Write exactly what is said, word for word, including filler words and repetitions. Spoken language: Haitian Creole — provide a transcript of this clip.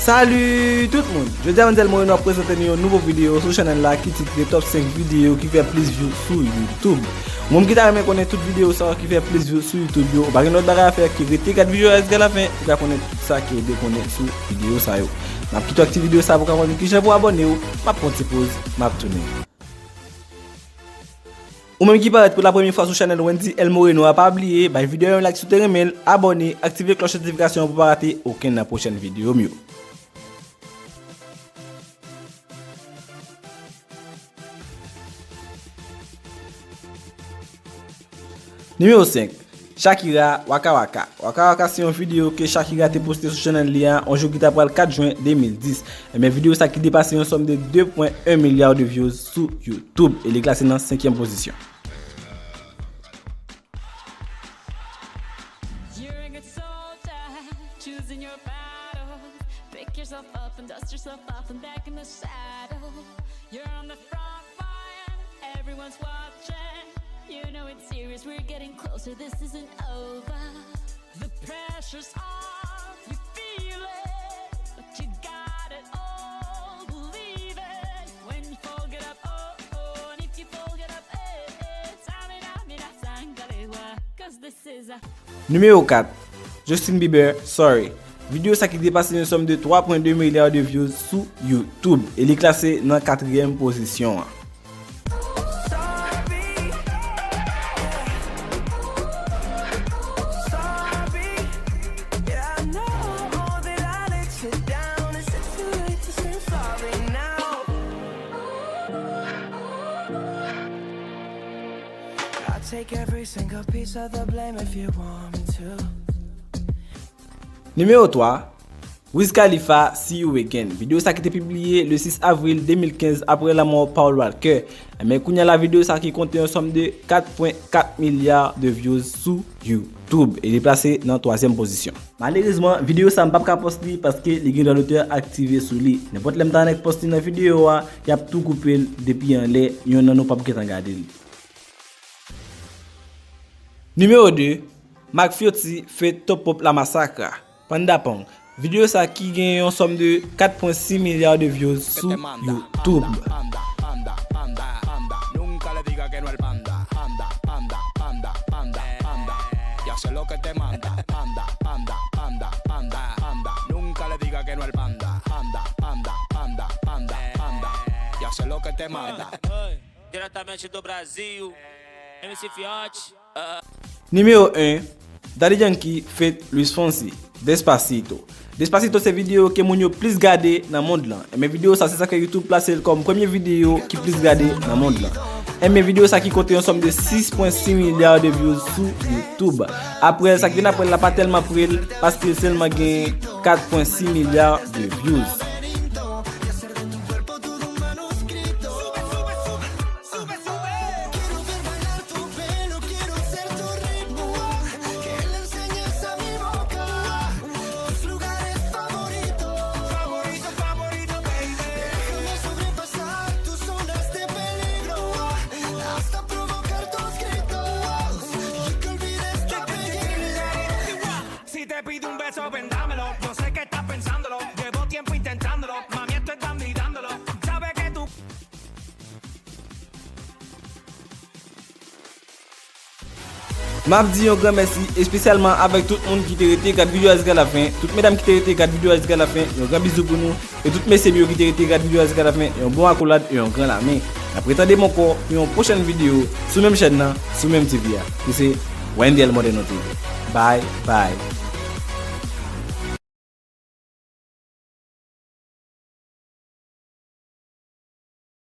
Salut tout moun! Jodi a Wendy Moreno ap prezante nou yon nouvo videyo sou chanèl la ki titre Top senk videyo ki fè plis view sou YouTube. Ou menm ki ta renmen konnen tout videyo sa yo ki fè plis view sou YouTube yo, ou pa gen lòt bagay a fè ke rete gade videyo a jiska lafen pou ka konnen tout sa ke ou dwe konnen sou videyo sa yo. M ap kite w ak ti videyo sa pou ka konnen kijan pou abòne w, m ap pran ti poz, m ap tounen. Ou menm ki parèt pou la premyè fwa sou chanèl Wendy El Moreno a, pa bliye bay videyo a yon like si w te renmen l, abòne, aktive klòch notifikasyon an pou pa rate okenn nan pwochèn videyo m yo. Nimewo senk, Shakira, Waka Waka. Waka Waka se yon videyo ke Shakira te poste sou chanèl li a, yon jou ki ta pral kat jen de mil dis. Ebyen, videyo sa ki depase yon sòm de de pwen en milya de views sou YouTube e li klase nan senkyèm pozisyon. You're a good soldier, choosing your battles. Pick yourself up and dust yourself off and back in the saddle. You're on the front line, everyone's watching. You know it's serious, we're getting closer, this isn't over. The pressure's on, you feel it, but you got it all, believe it. When you fold it up, oh, oh, and if you fold it up, eh, eh, samina, mina, sangalewa, 'cause this is a Nimewo kat, Justin Bieber, Sorry. Videyo sa ki depase yon sòm de twa pwen de milya de views sou YouTube e li klase nan katriyèm pozisyon an. I'll take every single piece of the blame if you want me to. Nimewo twa, Wiz Khalifa, See You Again. Videyo sa ki te pibliye le sis avril de mil kenz apre lanmò Paul Walker. Ebyen, kounye a la, videyo sa ki konte yon sòm de kat pwen kat milya de views sou YouTube e li plase nan twazyèm pozisyon. Malerezman, videyo sa m p ap ka pòs li paske li gen dwa dotè aktive sou li. Nenpòt lè m ta annik pòs li nan videyo a, y ap tou koupe l depi anlè, yonn nan nou p ap gentan gade l. Nimewo de, Mark Fioti feat Top Pop La Massacre, Panda Pong. Videyo sa ki gen yon sòm de kat pwen sis milya de views sou YouTube. Panda, panda, panda, panda, panda. Nunca le diga que no al panda. Panda, panda, panda, panda, panda. Y hace lo que te manda. Panda, panda, panda, panda, panda. Nunca le diga que no al panda. Panda, panda, panda, panda, panda. Y hace lo que te manda. Diretamente do Brasil, M C Fiat. Nimewo en, Daddy Yankee feat Luis Fonsi, Despacito. Despacito se videyo ke moun yo plis gade nan mond lan. Ebyen, videyo sa, se sa k fè YouTube plase l kòm premye videyo ki plis gade nan mond lan. Ebyen, videyo sa ki konte yon sòm de sis pwen sis milya de views sou YouTube. Apre l, sa k vin apre l la pa tèlman pre l, paske l sèlman gen kat pwen sis milya de views. Si te pido un beso, ven, dámelo. Yo sé que estás pensándolo. Llevo tiempo intentándolo. Mami, esto es dando y dándolo. Sabe que tú M ap di yon gran mèsi espesyalman avèk tout moun ki te rete gad videyo a jiska lafen, tout medam ki te rete gad videyo a jiska lafen, yon gran bizou pou nou, e tout mesye m yo ki te rete gad videyo a jiska lafen, yon bon akolad e yon gran lamen. N ap retande m ankò pou yon pwochèn videyo sou menm chèn nan, sou menm T V a, ki se Wendy El Moreno T V. Bye, bye.